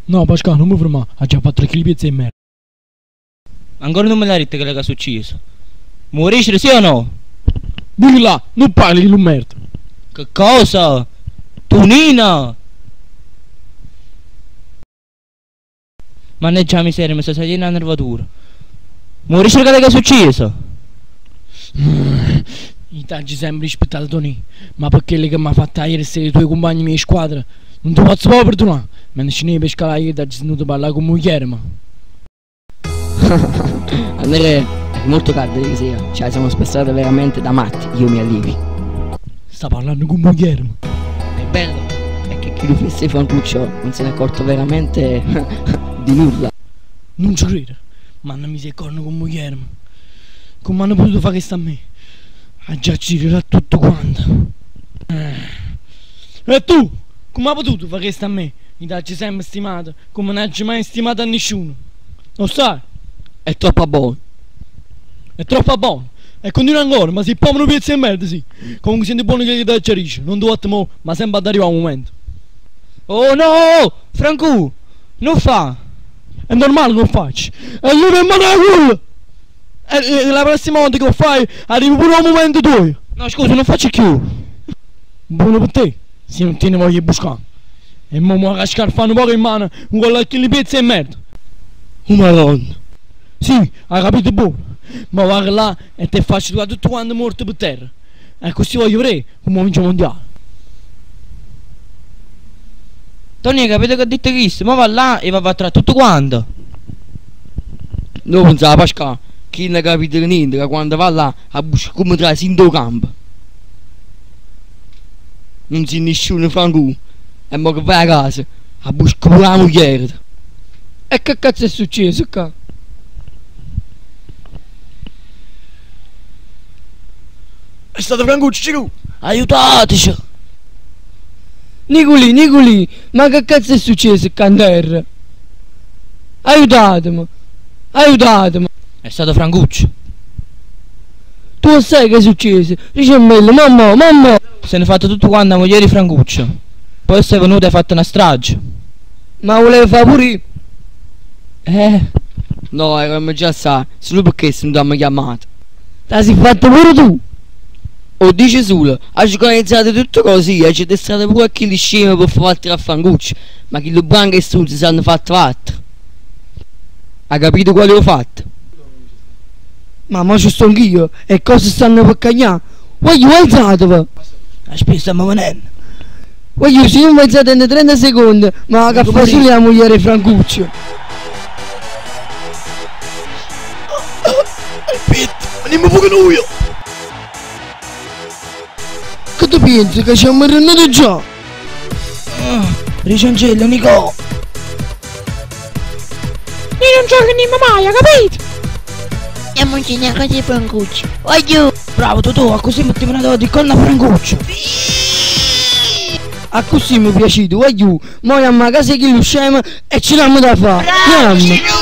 No Pascà, nun me fermà, aggia vattere chilli piezz' 'e merda. Ancora nun me l'hai ditto chello ca è succieso. M' 'o dicere sì o no? Vì là, nun parli chillu merda! Che cosa? Tonino! Mannaggia 'a miseria, me sta saglienno 'a nervatura. M' 'o dicere chello ca è succieso? I' t'aggio sempe rispettato Tonì, ma pe chello che m'ha fatto ajere sera 'e tuoje cumpagne mieje 'e squadra, nun te pozzo proprio perdunà. Mentre scennevo p' 'e scale ajere t'aggio sentuto parlà cu muglierema. Andrea, è molto tardi ieri sera, ce la siamo spassata veramente da matti, io e i miei allievi. Sta parlanno cu muglierema. Il bello è che chillu fesso 'e Francuccio non se n'è accorto veramente di nulla. Nun ce credo, m'hanno miso 'e corna cu muglierema. Comme hanno potuto fa chesto a me? Aggia accidere a tutte quante. E tu, comme hai potuto fa chesto a me? I' t'aggio sempe stimato comme nun aggio maje stimato a nisciuno. 'O ssaje? È troppa bona. È troppa bona? E continua ancora, ma si' proprio nu piezzo 'e merda, si'. Comunque siente buono chello che t'aggia dicere, nun te vatte mo, ma sempe adda arrivà 'o mumento. Oh no! Francù! Nun fa! È normale che 'o faccio. E leva 'e mmane 'a culo! E la prossima volta che 'o fai, arriva pure 'o mumento tuojo. No scusa, nun 'o faccio cchiù. Buono pe te, si nun tiene voglia 'e buscà. E mo m'vaco a scarfà nu poco 'e mmane 'ncuollo a chilli piezze 'e merda. Uh Madonna! Sì, hai capito buono. Mo vaco là e te faccio truvà tutte quante muorte pe terra. E accussì voglio vedè comme 'o vince 'o mondiale. Tony hai capito che ha ditto chisto? Mo va là e va a vattere a tutte quante. Nun penzà Pascà, chillo nun ha capito niente ca quando va là abbusca comme trase dint' 'o campo. Nun si nisciuno Francù e mo che vai 'a casa abbusca pure 'a mugliereta. E che cazzo è succieso ccà? È stato Francuccio, Cirù! Aiutatece! Niculì, Niculì, ma che cazzo è succieso ccà 'nterra? Aiutateme! Aiutateme! È stato Francuccio. Tu 'o ssaje che è succieso? Dicemmello, mammà, mammà! Se n'è fatto tutto quanto 'a mugliera 'e Francuccio. Poi sei venuto e hai fatto na strage. Ma 'a vulevo fa pure io. Eh. No, eravamo già assai, sulo pe chesto nun t'ammo chiammato. T' 'a si fatta pure tu? O dice sulo, aggio organizzato tutte cose io, aggio addestrato pure a chilli scieme pe fa vattere a Francuccio, ma chillu branco 'e strunze s'hanno fatto vattere. Ha capito qual è 'o fatto? Ma mo ce stongo io, 'e cose stanno pe cagnà. Guagliù alzateve! Aspè, stammo venenno. Guagliù, si nun v'aizate 'int' 30 seconde, me vaco a fa sulo io 'a mugliera 'e Francuccio. Aspetta, venimmo pure nuje! Che te pienze, ca ce ammo arrennuto già? Diciancello, Nicò! Nuje nun ce arrennimmo maje, capito? Jammuncenne 'a casa 'e Francuccio. Guagliù! Bravo Totò, accussì mettimmo n'ata vota 'e corna a Francuccio! Accussì me piacite, guagliù! Mo jammo 'a casa 'e chillu scemo e ce dammo da fà! Jammo!